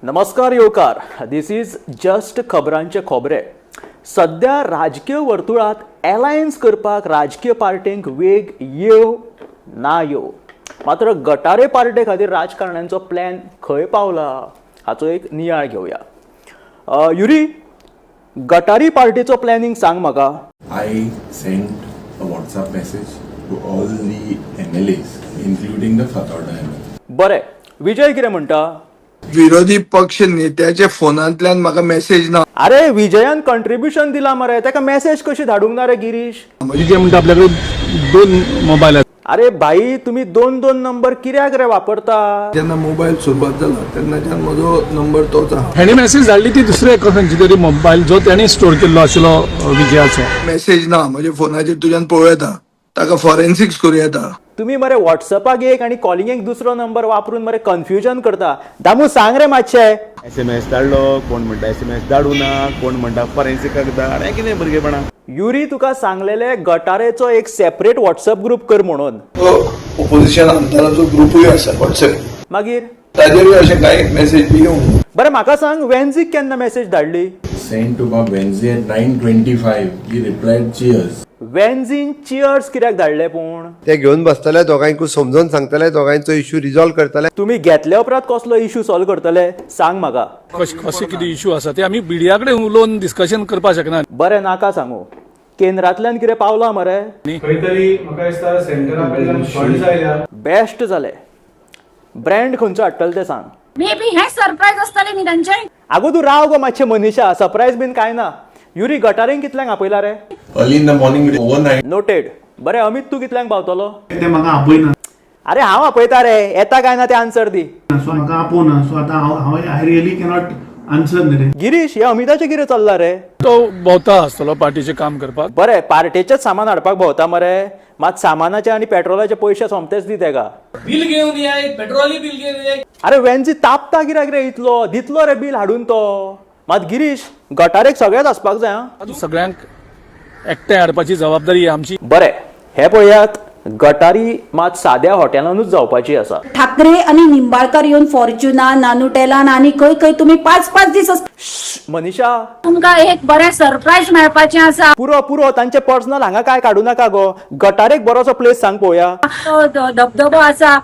नमस्कार येवकार. This is just खबरांचे खोबरे. सध्या राजकीय वर्तुळात अलायन्स करपाक राजकीय पार्टींक वेग येव ना येव, मात्र गटारे पार्टे खातीर राजकारण्यांचो प्लॅन खंय पावला हाचो एक नियाळ घेवया. युरी, गटारी पार्टीचो प्लॅनिंग सांग म्हाका. I sent a WhatsApp message to all the MLAs, including the Fatorda MLA. बरें, विजय कितें म्हणटा? विरोधी पक्ष नेत्याच्या फोनांतल्यान म्हाका मेसेज ना. अरे, विजयान कंट्रिब्युशन दिला मरे, ताका मेसेज कशी धाडूंक ना रे गिरीश? विजय म्हणटा, आपल्याकडे दोन मोबायल आहेत. अरे भाई, तुम्ही दोन दोन नंबर कित्याक रे वापरता? जेन्ना मोबायल सुरवात जाला तेन्नाच्यान म्हजो नंबर तोच आहा. हेणे मेसेज धाडली ती दुसरे एका खंयची तरी मोबायल जो तेणे स्टोर केल्लो आशिल्लो विजयाचो. मेसेज ना म्हज्या फोनाचेर, तुज्यान पळोवं येता, ताका फॉरेन्सिक्स करूं येता. तुम्ही मरे व्हॉट्सअपाक एक आणि कॉलिंगेक दुसरो नंबर वापरून मरे कन्फ्युजन करता. दामू, सांग रे मातशें. एसएमएस धाडलो, कोण म्हणटा एसएमएस धाडू ना, कोण म्हणटा फॉरेन्सिकाक धाड. हें कितें भुरगेपणां? युरी, तुका सांगलेले गटारेचो एक सेपरेट व्हॉट्सअप ग्रुप कर म्हणून. ओपोजिशन आमदारांचो ग्रुपूय आसा व्हॉट्सएप. मागीर? ताजेरूय अशें कांय मेसेज बी येवंक ना. बरें, म्हाका सांग, वेन्झीक केन्ना मेसेज धाडली? Sent to Bob Wednesday at 9:25. He replied, "Cheers." वेन्झीन cheers कित्याक धाडले पूण? ते घेवन बसतले, दोगांयकूय समजून सांगतले, दोगांयचो इश्यू रिजॉल्व करतले. तुमी घेतल्या उपरांत कसलो इश्यू सॉल्व करतले, सांग म्हाका. कशें कितें इश्यू आसा ते आमी मिडिया कडेन उलोवन डिस्कशन करपाक शकना. बरें, नाका सांगू. केंद्रांतल्यान कितें पावलां मरे? खंय तरी म्हाका दिसता सेंटरा कडल्यान फंड्स आयल्या. बेस्ट जालें. ब्रँड खंयचो हाडटले तें सांग. मे बी हें सरप्रायज आसतलें न्ही तांचें. आगो, तूं राव गो मातशें मनीषा, सरप्रायज बीन कांय ना. युरी, गटारेंक कितल्यांक आपयला रे? Early in the morning, overnight. Noted. बरें अमित, तूं कितल्यांक पावतलो? ते म्हाका आपयना. अरे, हांव आपयता रे, येता काय ना ते आन्सर दी. सो म्हाका आपोवना, सो आतां हांव I really cannot answer न्ही रे. गिरीश, हे अमिताचें कितें चल्लां रे? तो भोंवता आसतलो पार्टीचें काम करपाक. बरें, पार्टेचेच सामान हाडपाक भोंवता मरे. मात सामानाचे आनी पेट्रोलाचे पयशे सोमतेच दी तेका. बिल घेवन याय, पेट्रोलय बिल घेवन याय. अरे वेन्झी, तापता कित्याक रे इतलो? दितलो रे बील हाडून तो. मात गिरीश, गटारेक सगळेच आसपाक जाय आं. सगळ्यांक एकठांय हाडपाची जबाबदारी ही आमची. बरें, हे पळयात, गटारी मात साद्या हॉटेलानूच जावपाची आसा. ठाकरे आनी निंबाळकर येवन फॉर्च्युना, नानुटेलान आनी खंय खंय तुमी पांच पांच दीस आसता. मनीषा. तुमकां एक बरें सरप्रायज मेळपाचें आसा. पुरो पुरो, तांचे पर्सनल हांगा काय काडू नाका गो. गटारेक बरोसो प्लेस सांग पळोवया. तो धबधबो आसा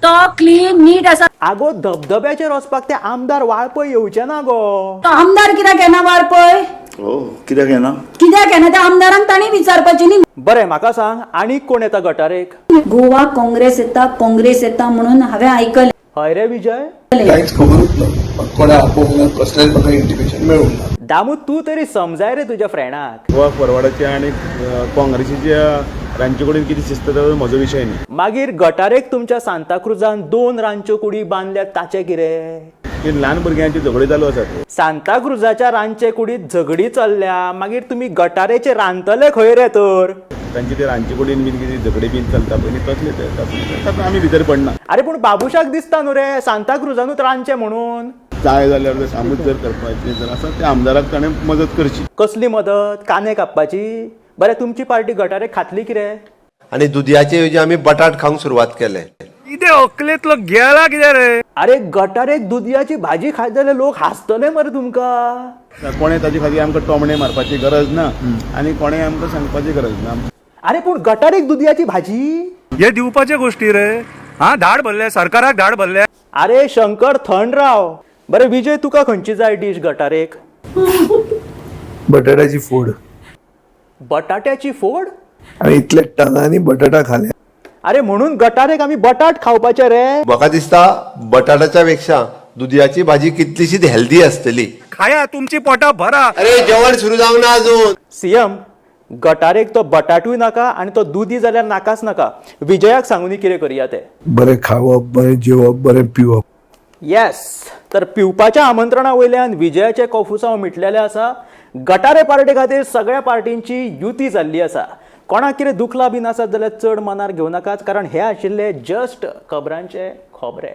तो क्लीन नीट आसा. आगो, धबधब्याचेर वचपाक ते आमदार वाळपय येवचे ना गो. तो आमदार कित्याक येना वाळपय? हो, कित्याक येना? कित्याक येना त्या आमदारांक तांणी विचारपाचें न्ही. बरें, म्हाका सांग, आनीक कोण येता गटारेक? गोवा काँग्रेस येता, काँग्रेस येता म्हणून हांवें आयकलें. हय रे विजय? कांयच खबरूच ना म्हाका, कोणें आपोवंक ना, कसलेंच म्हाका इंटिमेशन मेळूंक ना. दामू, तूं तरी समजाय रे तुज्या फ्रेंडाक. गोवा फॉरवर्डाच्या आनी काँग्रेसीच्या रांदचे कडेन कितें शिस्त तो म्हजो विशय न्ही. मागीर गटारेक तुमच्या सांताक्रुजान दोन रांदच्यो कुडी बांदल्यात ताचें कितें? की ल्हान भुरग्यांची झगडी चालू आसात. सांताक्रुजाच्या रांदचे कुडीत झगडी चल्ल्या, मागीर तुमी गटारेचे रांदतले खंय रे तर? तांची ते रांदचे कुडीन बीन कितें झगडी बीन चलता पळय न्ही, तसले ते तातूंत आमी भितर पडना. अरे, पूण बाबुशाक दिसता न्हू रे सांताक्रुजानूच रांदचें म्हणून. जाय जाल्यार जर कामूच जर करपाचें जर आसा, त्या आमदाराक ताणें मदत करची. कसली मदत? कांदे कापपाची? बरें, तुमची पार्टी गटारेक खातली कितें? आनी दुदयाचे ऐवजी आमी बटाट खावंक सुरवात केले. अरे, गटारेक दुदयाची भाजी खायत जाल्यार लोक हांसतले मरे तुमकां. कोणें ताजे खातीर आमकां टोमणे मारपाची गरज ना आनी कोणें आमकां सांगपाची गरज ना. अरे, पूण गटारेक दुदयाची भाजी? हे दिवपाचे गोश्टी रे हा, धाड भरले सरकाराक, धाड भरले. अरे शंकर, थंड राव. बरें विजय, तुका खंयची जाय डीश गटारेक? बटाट्याची फोड. बटाट्याची फोड? आनी इतले टनांनी बटाटा खाले. अरे, म्हणून गटारेक आमी बटाट खावपाचे रे? म्हाका दिसता, बटाटाच्या पेक्षा दुदयाची भाजी कितलीशीच हेल्दी आसतली. खाया, तुमची पोटा भरा. अरे, जेवण सुरू जावंक ना अजून. सीएम, गटारेक तो बटाटूय नाका आनी तो दुदी जाल्यार नाकाच नाका. विजयाक सांगूनी कितें करया ते. बरें खावप, बरें जेवप, बरें पिवप. येस, तर पिवपाच्या आमंत्रणा वयल्यान विजयाचे कोफुसांव मिटलेले आसा. गटारे पार्टी खातीर सगळ्या पार्टींची युती जाल्ली आसा. कोणाक कितें दुखला बीन आसत जाल्यार चड मनार घेवं नाकात, कारण हे आशिल्ले जस्ट खबरांचे खोबरे.